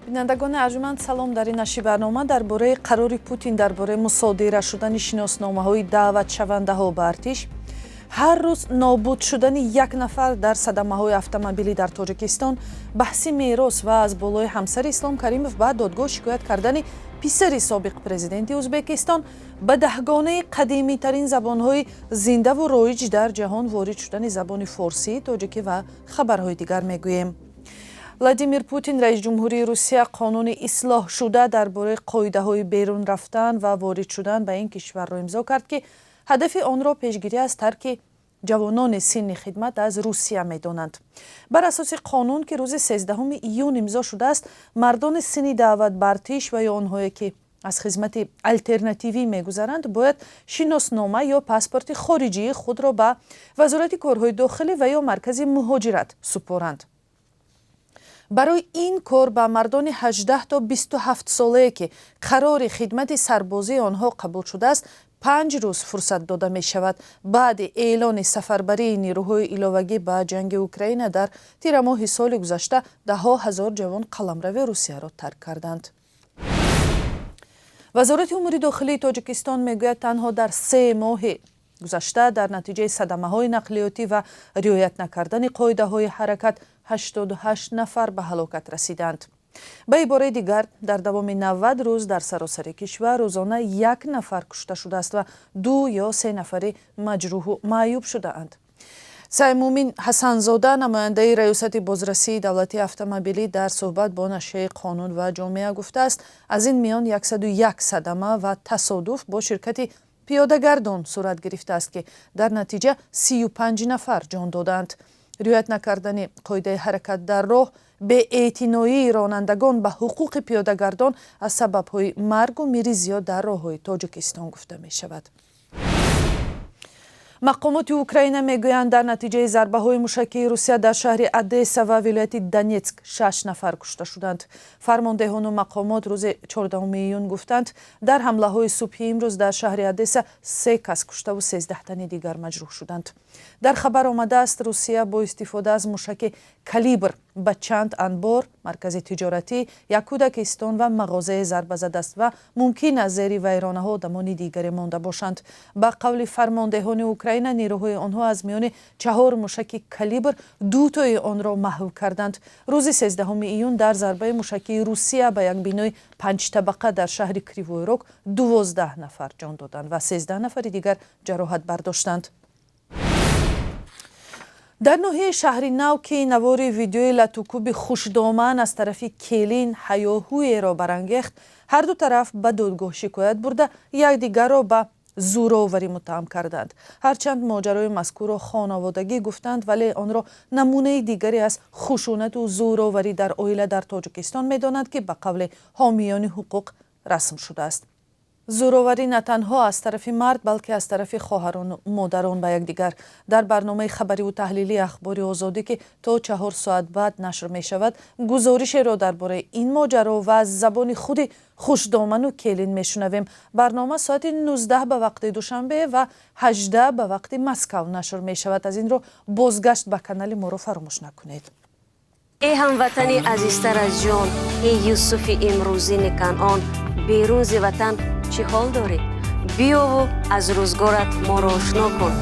Бинандагони арҷманд, салом. Дар ин нашри барнома дар бораи қарори Путин дар бораи мусодира шудани шиносномаҳои даъватшавандаҳо ба артиш, ҳар рӯз нобуд шудани як нафар дар садамаҳои автомобилӣ дар Тоҷикистон, баҳси мерос ва аз болои ҳамсари Ислом Каримов ба додгоҳ шикоят кардани писари собиқ президенти Ӯзбекистон, ба даҳгонаи қадимитарин забонҳои зиндаву роиҷ дар ҷаҳон ворид шудани забони форсии тоҷикӣ ва хабарҳои дигар мегӯем. Владимир Путин, раиси ҷумҳурии Русия, қонуни ислоҳшуда дар бораи қоидаҳои берун рафтан ва ворид шудан ба ин кишварро имзо кард, ки ҳадафи онро пешгирӣ аз тарки ҷавонони синни хидмат аз Русия медонанд. Бар асоси қонун, ки рӯзи 13 июн имзо шудааст, мардони синни даъват ба артиш ва ё онҳое, ки аз хизмати алтернативӣ мегузаранд, бояд шиноснома ё паспорти хориҷии худро ба Вазорати корҳои дохилӣ ва ё маркази муҳоҷират супоранд. Барои ин кор ба мардони 18 то 27 солае, ки қарори хидмати сарбозии онҳо қабул шудааст, 5 рӯз фурсат дода мешавад. Баъди эълони сафарбарии нерӯҳои иловагӣ ба ҷанги Украина дар тирамоҳи соли гузашта, даҳҳо ҳазор ҷавон қаламрави Русияро тарк карданд. Вазорати умури дохилии Тоҷикистон мегӯяд, танҳо дар 3 моҳи гузашта дар натиҷаи садамаҳои нақлиётӣ ва риоят накардани қоидаҳои ҳаракат 88 нафар ба ҳалокат расиданд. Ба ибораи дигар, дар давоми 90 рӯз дар саросари кишвар рӯзона як нафар кушта шудааст ва ду ё се нафари маҷрӯҳу маъюб шудаанд. Саймумин Ҳасанзода, намояндаи Раёсати бозрасии давлатии автомобилӣ, дар суҳбат бо нашрияи «Қонун ва ҷомеа» гуфтааст, аз ин миён 101 садама ва тасодуф бо ширкати пиёдагардон сурат гирифтааст, ки дар натиҷа 35 нафар ҷон додаанд. Риоят накардани қоидаи ҳаракат дар роҳ, беэътиноии ронандагон ба ҳуқуқи пиёдагардон аз сабабҳои маргу мири зиёд дар роҳҳои Тоҷикистон гуфта мешавад. Мақомоти Украина мегӯянд, дар натиҷаи зарбаҳои мушакии Русия дар шаҳри Одесса ва вилояти Донетск шаш нафар кушта шуданд. Фармондеҳону мақомот рӯзи 14 июн гуфтанд, дар ҳамлаҳои субҳи имрӯз дар шаҳри Одесса се кас куштаву 13 тани дигар маҷрӯҳ шуданд. Дар хабар омадааст, Русия бо истифода аз мушаки «Калибр» ба чанд анбор, маркази тиҷоратӣ, як кӯдакистон ва мағозае зарба задааст ва мумкин аст зери вайронаҳо одамони дигаре монда бошанд. Ба қавли фармондеҳони Украина, нерӯҳои онҳо аз миёни чаҳор мушаки «Калибр» дутои онро маҳв карданд. Рӯзи 13 июн дар зарбаи мушакии Русия ба як бинои панҷтабақа дар шаҳри Кривой Рог 12 нафар ҷон доданд ва 13 нафари дигар ҷароҳат бардоштанд. Дар ноҳияи Шаҳри Нав, ки навори видеои латукӯби хушдоман аз тарафи келин ҳаёҳӯеро барангехт, ҳарду тараф ба додгоҳ шикоят бурда, якдигарро ба зӯроварӣ муттаҳам карданд. Ҳарчанд моҷарои мазкурро хонаводагӣ гуфтанд, вале онро намунаи дигаре аз хушунату зӯроварӣ дар оила дар Тоҷикистон медонанд, ки ба қавли ҳомиёни ҳуқуқ расм шудааст. Зӯроварӣ на танҳо аз тарафи мард, балки аз тарафи хоҳарону модарон ба якдигар. Дар барномаи хабариву таҳлилии «Ахбори Озодӣ», ки то 4 соат баъд нашр мешавад, гузоришеро дар бораи ин моҷаро ва аз забони худи хушдоману келин мешунавем. Барнома соати 19 ба вақти Душанбе ва 18 ба вақти Москав нашр мешавад. Аз ин рӯ бозгашт ба канали моро фаромӯш накунед. Эй ҳамватани азизтар аз ҷон, эй Юсуфи имрӯзини Канъон, берун зи ватан чӣ ҳол дорӣ? Биёву аз рӯзгорат моро ошно кун.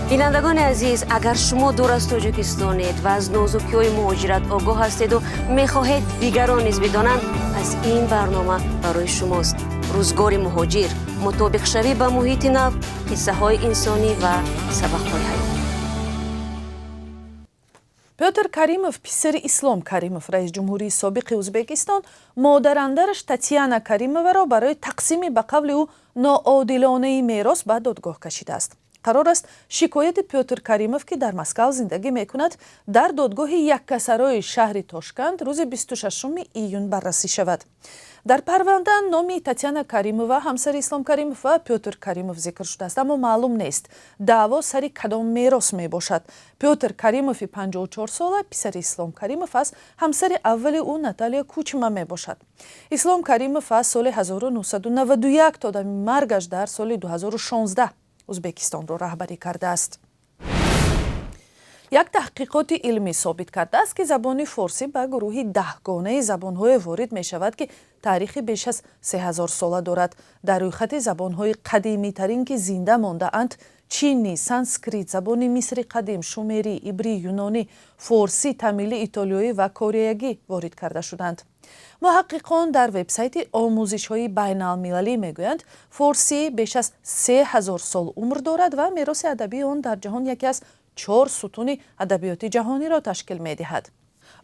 Бинандагони азиз, агар шумо дур аз Тоҷикистонед ва аз нозукиҳои муҳоҷират огоҳ ҳастеду мехоҳед дигарон низ бидонанд, пас ин барнома барои шумост. Рӯзгори муҳоҷир, мутобиқшавӣ ба муҳити нав, қиссаҳои инсонӣ ва сабақҳои ҳаёт. Пётр Каримов, писари Ислом Каримов, раиси ҷумҳурии собиқи Ӯзбекистон, модарандараш Татьяна Каримоваро барои тақсими ба қавли ӯ ноодилонаи мерос ба додгоҳ кашидааст. Қарор аст, шикояти Пётр Каримов, ки дар Москав зиндагӣ мекунад, дар додгоҳи яккасарои шаҳри Тошканд рӯзи 26 июн баррасӣ шавад. Дар парванда номи Татьяна Каримова, ҳамсари Ислом Каримов, ва Пётр Каримов зикр шудааст, аммо маълум нест, даъво сари кадом мерос мебошад. Пётр Каримови 54 сола писари Ислом Каримов аз ҳамсари аввали ӯ Наталия Кучма мебошад. Ислом Каримов аз соли 1991 то дами маргаш дар соли 2016 Ӯзбекистонро раҳбарӣ кардааст. Як таҳқиқоти илмӣ собит кардааст, ки забони форсӣ ба гурӯҳи даҳгонаи забонҳое ворид мешавад, ки таърихи беш аз 3000 сола дорад. Дар рӯйхати забонҳои қадимитарин, ки зинда мондаанд, чинӣ, санскрит, забони Мисри қадим, шумерӣ, ибрӣ, юнонӣ, форсӣ, тамилӣ, итолиёӣ ва кореягӣ ворид карда шуданд. Муҳаққиқон дар вебсайти омӯзишҳои байналмилалӣ мегӯянд, форсӣ беш аз 3000 сол умр дорад ва мероси адабии он дар ҷаҳон яке аз чор сутуни адабиёти ҷаҳониро ташкил медиҳад.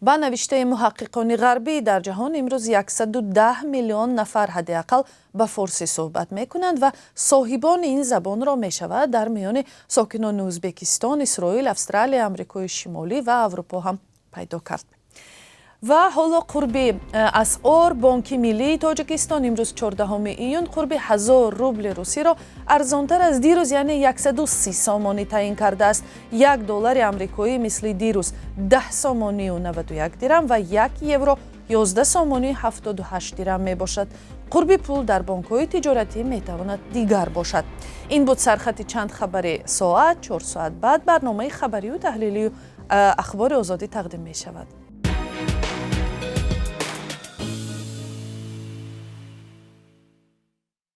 Ба навиштаи муҳаққиқони ғарбӣ, дар ҷаҳон имрӯз 110 миллион нафар ҳадди ақал ба форсӣ суҳбат мекунанд ва соҳибони ин забонро мешавад дар миёни сокинони Ӯзбекистон, Исроил, Австралия, Амрикои Шимолӣ ва Аврупо ҳам пайдо кард. Ва ҳоло қурби асъор. Бонки Миллии Тоҷикистон имрӯз, 14 июн, қурби 1000 рубли русиро арзонтар аз дирӯз, яъне 130 сомонӣ таъин кардааст. 1 доллари амрикоӣ мисли дирӯз 10 сомонию 91 дирам ва 1 евро 11 сомонию 78 дирам мебошад. Қурби пул дар бонкҳои тиҷоратӣ метавонад дигар бошад. Ин буд сархати чанд хабари соат. 4 соат баъд барномаи хабарию таҳлилию Ахбори Озодӣ тақдим мешавад.